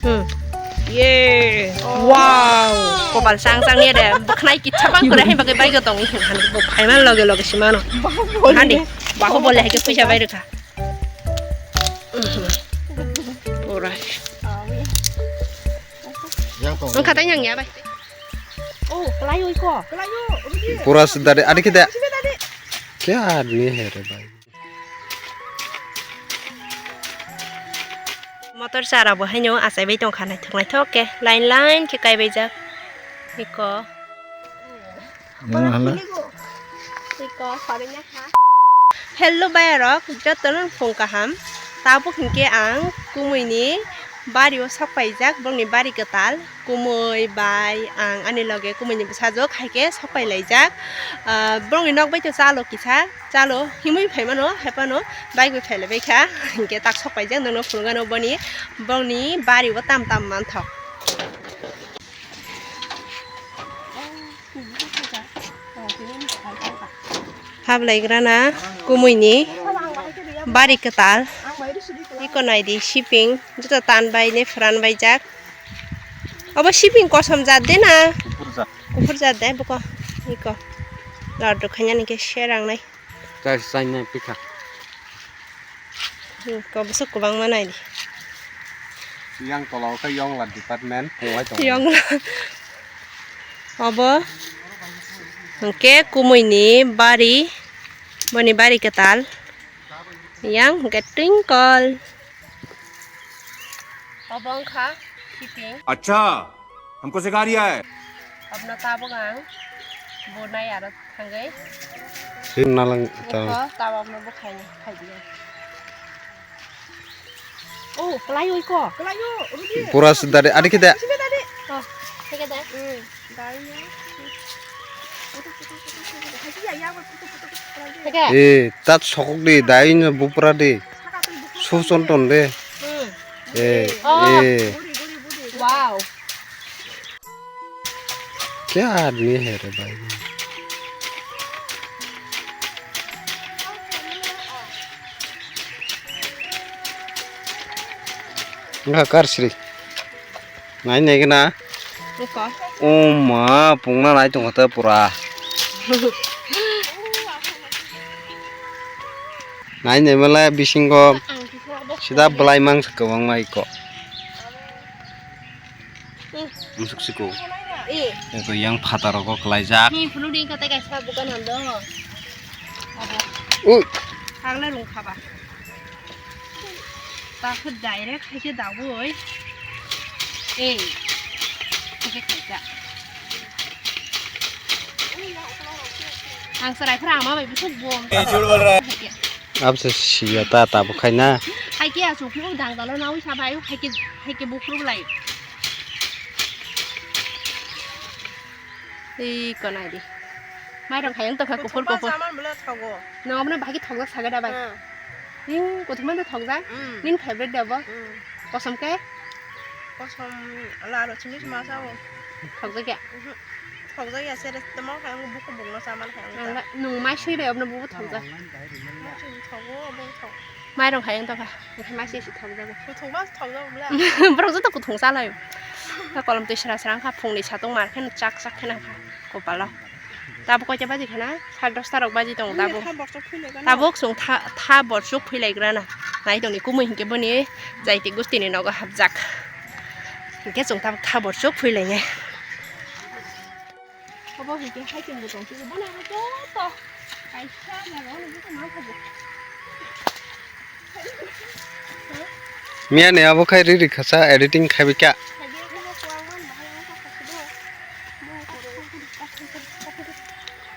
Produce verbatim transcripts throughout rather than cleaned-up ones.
Hmm. Ye. Wow. Kopal chang chang ye de. Bwkhnai kitsa bang kore hai bagwi baigo tong. Bo phaiman loge loge simano. Hadi. Bako bole hai ke puisa bai rwkha. Pura. Yang tong. Ang khatai yang ya bai. Oh, kelai oi ko. Pura sedari adi kita. Kya admi hai re bhai. Motor chara bo haino achai bai tongkha naithok naithok khe line line khe kaibaijak. Iko. Hello bayarok, jotono phung kaham. Tabuk hinkhe ang kumui ni bari o sok paijak, bongni bari kwtal. Kumui bai ang ani loge kumui ni bwsajwk hai khe sok pai laijak. Ah, bongni nok bai to chalo kisa. Chalo himwi phaimano, haipano bike bai phailaibaikha, hinkhe tak sokpaijak, nokno phunukgano boni, bongni bari o tam tam manthok. Hablaigrana kumuini bari kwtal, iko naidi siping, joto tanbai ne phranbaijak. Obo siping kosom jat de na? Kuphur jat. Kuphur jat de, buko, iko. Laddu khainani khe serangnai. Chai, chainai pikha. Hmm, kobosok kwbangma naidi. Yang tola o khe yongla department, pungwai tongo. Yongla. Obo hwnkhe kumuini bari, boni bari kwtal. Yang hwnkhe twinkle. Obo wngkha siping. Acha, humko sikha riya hai. Abno tabuk ang bunai aro thangwi. Sip nalang ta. Bukho tabuk no bukhaini khaidi. Oh, kelai oi ko. Kelai o, Rudi. Pura sedari, adi kita. Sini tadi. Oh, sini tadi. Hmm. Dai ya. Putu, putu, putu, putu. Hai ya, ya, putu, putu, putu, putu. Hai ya. Eh, tat sokok di, dai nya bupra di. Saka tu bukho. Suson ton de. Hmm. Eh, oh, eh. Budi, budi, budi. Wow. Kya admi hai re bhai? Nga kar sri. Nai nai gana. Buko. O ma, pungna nai tong kha ta pura. Nai nai mala bisingo sida belai mang sa kwbang mai ko. Hmm. Musuk siko. Eh. Eko yang phataro ko kelaijak. Ni phunu ding kata kaisa bukan ando. Abo. Ui. Thangle rung khaba. Takhe direct haikhe dawoi. Eh. Haikhe khaijak. Ang serai phra ama bai busuk bom. Eh, jhut bol raha hai. Abse siya ta ta bukhai na. Haikhe asuk phuru dang dalo nawi sabai haikhe haikhe bukhuru lai. Ei, konai di. Mairok hayung tokha kuphur kuphur. Saman bole thogo. Nang abna bahai thokjak saga da bai. Hmm. Ning kuthuma da thokjak. Hmm. Nin favorite da bo. Hmm. Kosom ke? Kosom laro chini chuma sao. Thokjak ya? Mhm. Thokjak ya sere tamo hayung buku bungno saman hayung ta. Nung mai sui bai abna bubu thokjak. Mai sui thogo, bo thok. Mairok hayung tokha. Onkhe ma se se thokjago. Kuthungma thokjago bla. Borok joto kuthung chalai. Kha kolom twi sra sra wngkha, phungni satung mar khe chak chak khe nangkha kopalo. Tabuk koita baji khana? Sare dosta rok baji tongo tabuk. Tabuk chwng tha, tha borsuk philaigrana. Nai tongni kumui hinkhe boni jaiti gustini nogo hapjak. Hinkhe chwng tabuk tha borsuk philainai. Obo hinkhe haiting bo tong phio, bono abo joto kaisa jaga o joto ma phago. Miya ni abo khai riri khasa editing khai bika.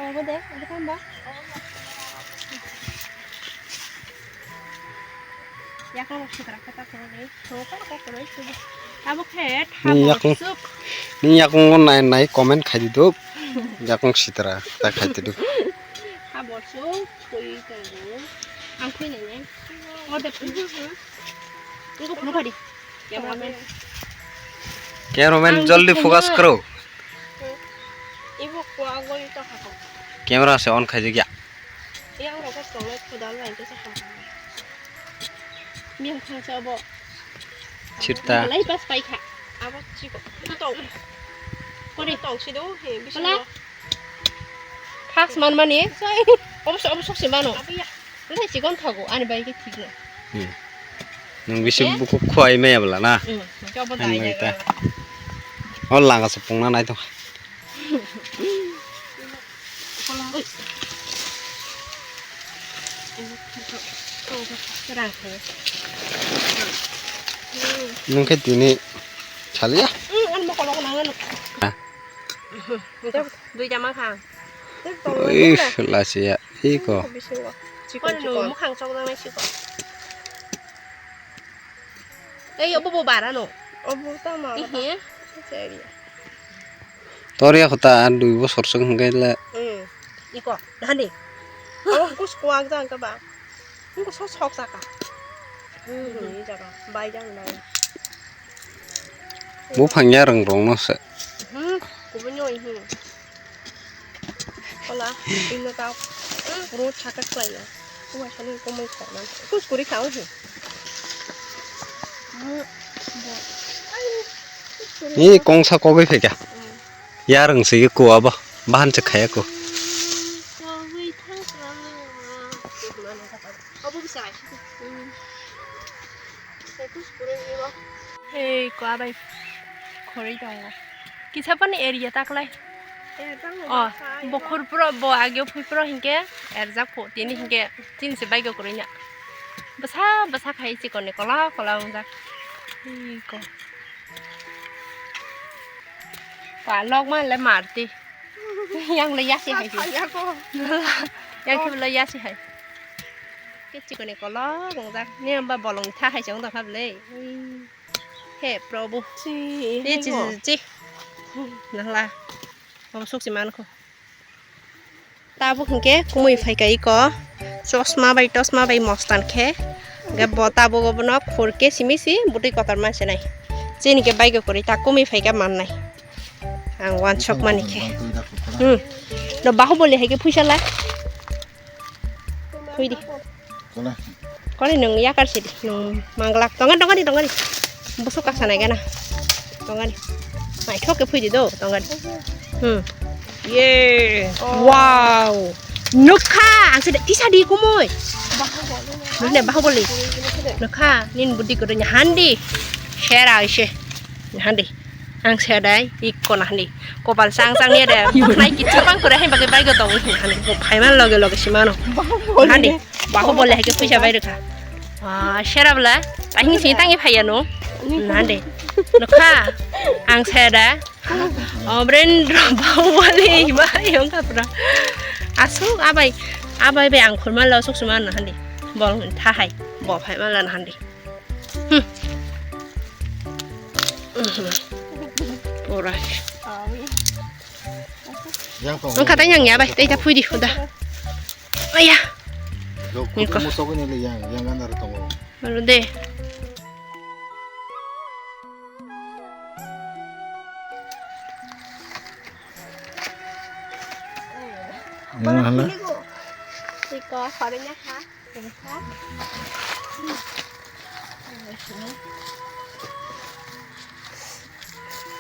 Obo de, obo tamba. Yakung rok sitra khe ta khoro ni. Sokar kok roi subo. Abo khe tha Ni yakung, borsuk. Ni yakung o nai nai comment khai di do. Yakung sitra ta khai di do. Tha borsuk koi tongo. Ang khui nai nai. Ode. Ingo phunu phadi. Cameraman. Cameraman, ang joldi focus karo. Ibo kwa goi ta kha ko. Camera se on khai di ya. Yang rok ko tonglai khudal lai khe sa kha. Miyang thangsa bo. Sirta. Lai pas pai kha. Abo chiko. Tong. Kori tong sido he bisingo. Pas man mani. Obo so, obo sok se mano. Abiya. Lai chikon thago ani bai ke thik no. Hmm. Nung bisi buku khuai maya bla na. Hmm. Jobo Ani dai bai dai. Ta. O langa se pungna nai to. Nung khe tini chaliya? Ang mo kolok nang ano. Ah. Dui jama kha. Ih, lasiya. Iko. Chikon chikon. Mukhang chok nang nai chikon. Ei, obo bo bara no. Obo ta ma. Ihi. Tor ya kota an dui bosor song hingke le. Hmm. Iko, hani. Oh, kus kuak jang ka ba. Kus sok sok saka. Hmm, ini jaga. Bai jang bai. Bo phangya rang rong no se. Hmm, kubunyo ihi. Ola, ino tao. Ro chaka klai ya. Kuma sani komai khorna. Kus kuri khao hi. Ni kongsa kogoi pheka. Yarang se ko abo. Bahan se khaya ko. Hei, ko abai khoroi tongo. Kisa pani area taklai. Oh, bo khurpro, bo ageo phuipro hinkhe erjak pho, tini hinkhe chini se bike kwrwina. Bwsa, bwsa khai chikon ni kola, kola wngjak. Hei, ko. Pa lok ma le marti. Yang le yasi hai. Yang khe le yasi hai. Ke chikoni kolok wngjak. Ni amba bolong tha hai chong da kha bele. He Prabhu. Chi. Ni chi chi. Nahla. Om suk si man ko. Tabuk hingke kumui phaika iko. Chosma bai tosma bai mostan khe. Hingke bo tabuk obono khur ke simi si butui kotor ma se nai. Chini ke bike kwrwi ta kumui phaika mannai. Ang wansok mani khe. Hmm. No Bahubali hai khe phuisa la. Phui di. Kole. Kole nwng yakar sidi. Nwng manglak. Tongan, tongani, tongani. Busuk kasa nai gana. Tongani. Naithok khe phui di do. Tongani. Hmm. Ye. Oh. Wow. Nukha. Ang sidi tisa di kumui. Bahubali. Nukne Bahubali. Nukha. Nin budi kudu handi. Sera ise. Handi. Ang sedai, ikko nahani. Kopal chang chang niya de. Nai kichu pang kore hai bagwi bike tong nahani. Bo phaiman loge loge simano. Nahani. Bahubali hai khe puisa bai rwkha. Ah, sera bwla. Tahini sini tangi phaiya no. Nahani. Nukha. Ang sedai. Obrendra Bahubali bai yong kapra. Asuk abai. Abai bai ang khurma lo suk suma nahani. Bol thahai. Bo phaiman la nahani. Hmm. Pura. Yang tong. Ang kata yang ya bai, tei ta phui di huda. Aya. Lo Niko. Kutu mo sogni le yang, yang ganda ro tongo. Baru deh. Yang hala. Iko, kore nya kha.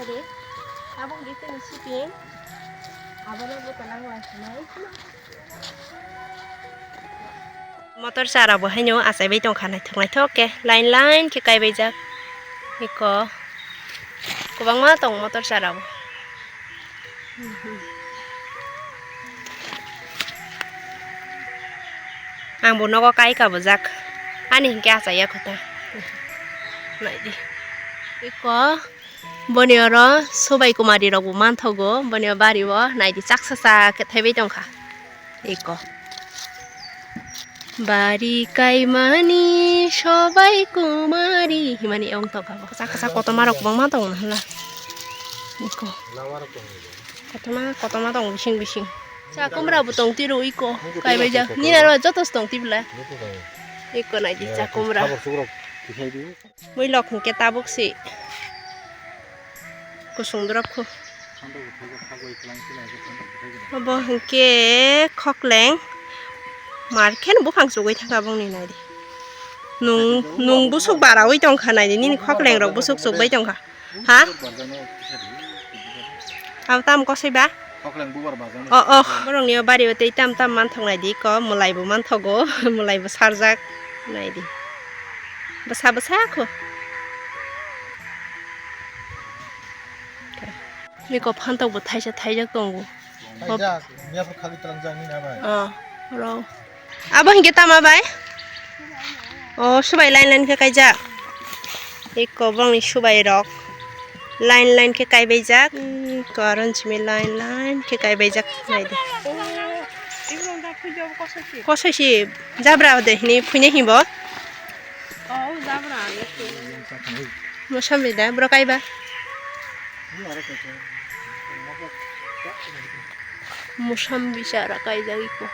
Tadi, abang gitu nih syuting. Abang lu tenang lah, senang. Motor chara bo haino achaibai tongkha, naithok naithok khe line line khe kaibaijak. Iko kwbangma tong motor chara bo. Ang bo nogo kai kabujak. Ani hinkhe achaiya kho ta. Naidi. Iko boni oro Subai Kumari rok bo manthogo. Boni o bari o naidi chaksa cha khe thaibai tongkha. Iko. Bari kaimani Subai Kumari himani ong tongkha bo. Kasa kasa kotorma rok kwbangma tong hwnla. Iko. Kotorma, kotorma tong bising bising. Chakumra bo tong tiro iko. Kaibai ja. Nina ro joto tong tibla. Iko naidi chakumra. Mui lok hwnkhe tabuk si kusung drop kho. Obo hwnkhe khokleng. Mar khe no buphang chugui thangkha bongni naidi. Nung, nung busuk barawi tongkha naidi, nini khokleng rok busuk chukbai tongkha. Ha? Abo tam kosoi ba? Khokleng bubar bajan. Oh, oh. Borok ni o bari o tei tam tam manthok naidi ko, mwlai bo manthogo, mwlai bo sarjak naidi. Bwsa bwsa kho. Niko phantok bo thaisa thaijak tongo. Khaijak, miyapor khali twlangjak nini abai. Oh, ro. Abo hinkhe tama bai? Oh, subai line line khe kaijak. Eko bongni subai rok. Line line khe kaibaijak. Hmm, koron simi line line khe kaibaijak. Naidi. Kosoi si jabra de hini phuine himbo. Mosambi da bro kaiba. Mosambi chara kaijak iko.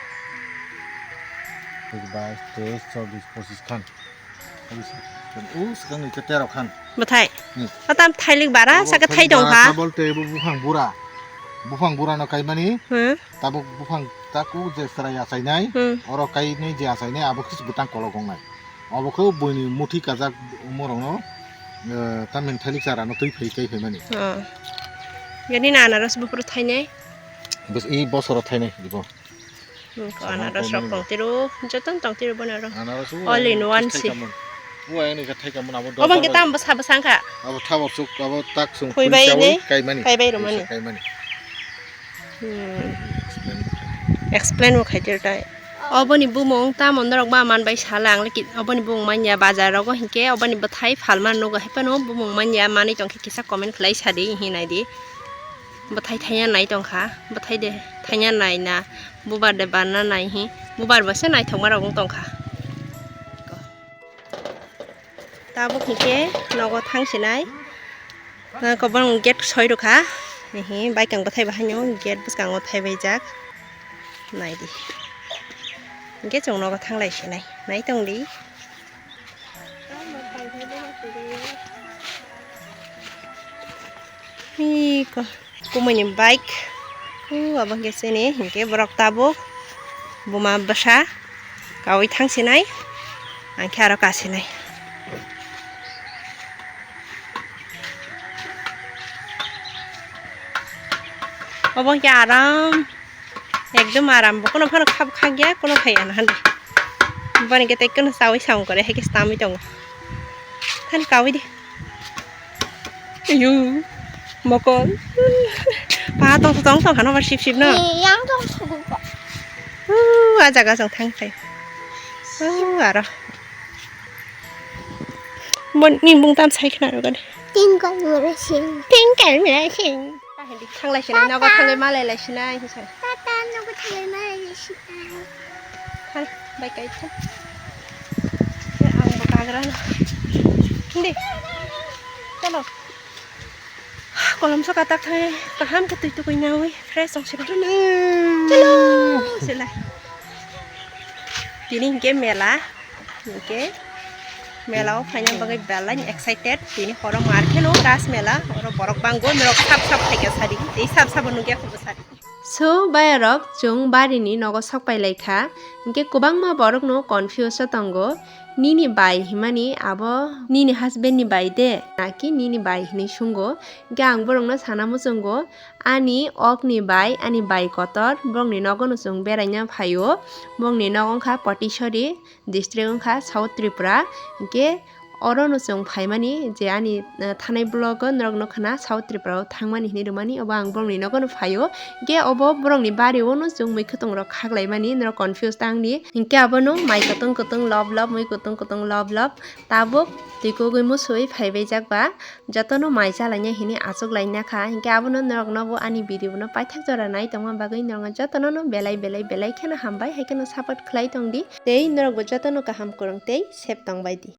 Bais, teis, chobis, pochis khan. U swkang ni tero khan. Bwthai. Hmm. Atam thailik bara, abo saka thailik thai tong bara kha. Tabol tei bo buphang bura. Buphang bura no kaimani. Hmm. Tabuk buphang taku je chwrai achainai. Hmm. Oro kainai je achainai abo khe bwtang kolok wngnai. Obo khe buini muthi kajak umorokno, eh, tamni thailik chara no twi phai kai phaimani. Oh. Yani na anaros buphuru thainai. Bus i bosoro thainai ibo. Hmm, ko anaros rok tong tiro, joton tong tiro bono ro. Anaros o all in one si. O ayang ni khe thai kamon abo. Obo hwnkhe tam bwsa bwsa wngkha. Abo thabok suk, abo tak sung. Khuibai phuisawi ne? Kaimani. Kaibai romani. Kaimani. Hmm. Explain bo khai tiro tai. Oboni bumung tamo norok ma man bai sala ang leki oboni bumung manya bazar rogo hinkhe oboni bwthai phalma nugo hai phano bumung manya manwi tongkhe kisa comment khlai sadi hinwi naidi. Bwthai thaiya nai tongkha, bwthai de thaiya nai na, bubar de barna nai hi, bubar bo se naithokma rok wng tongkha. Tabuk hinkhe nogo thang sinai. Kobong gate soi rwkha. Hihi bike ang bwthai bahaino gate bwskango thaibaijak. Naidi. Hinkhe chwng nogo thanglai sinai. Nai tongdi. Iko. Kumui ni bike. U abo hwnkhe chini hinkhe borok tabuk buma bwsa kaui thang sinai, ang khe aro ka sinai. Obo hwnkhe aram, ekdom aram, bo kono phano khab khakya, kono phaiya na hande. Boni khe tei kono chaui samung kore, hai khe se tamui tongo. Thani kaui di. Ayu, mokol. Pa tong tong tong khano ba sip sip no. Ni yang tong sugu ko. Uh, a jaga jong thang thai. Uh, aro. Bon ni bung tam sai khna ro gani. Tingkal mura sing. Tingkal mura sing. Pa hindi thanglai sinai, nogo thanglai malai lai sinai, hinsa. Tata, nogo thanglai malai lai sinai. Thang, bai kai thang. Ang bo kagra na. Hindi. Chalo. Kolom soka tak thang, kaham khe twi tukui naui, fresh tong sini. Chalo. Chalo. Sila. Tini hingke mela. Hingke mela o phaina bagwi belai excited. Tini horo mar kheno gas mela. Oro borok bangwi norok sap sap phaikha sadi. Tei sap sabo nukya khubo sadi. So, bayarok, chwng barini nogo sok pai lai kha. Hingke kwbangma borokno confuse o tongo. Nini bai himani abo nini husband ni bai de, naki nini bai hinui sungo. Hingke ang borokno sana muchungo, ani okni bai, ani bai kotor, borokni nogono chwng beraina phaio. Borokni nog wngkha Potisori. District wngkha South Tripura, hingke orono chwng phaimani je ani, eh, thanai vlog o norok nukha na South Tripura o thangmani hinui rwmani, obo ang borokni nogono phaio, hingke obo borokni bari ono chwng mui kwtwng rok khaklaimani, norok confuse tangdi, hingke abono mai kwtwng kwtwng lob lob, mui kwtwng kwtwng lob lob, tabuk twi kugui muchungwi phaibaijak ba. Jotono mai chalaina hinui achuk laina kha, hinkhe abono norokno bo ani video no paithak jora nai tongma bagwi norokno jotono no belai belai belai kheno hambai, hai kheno support khlai tongdi, tei norokbo jotono kaham kwrwng tei safe tongbaidi.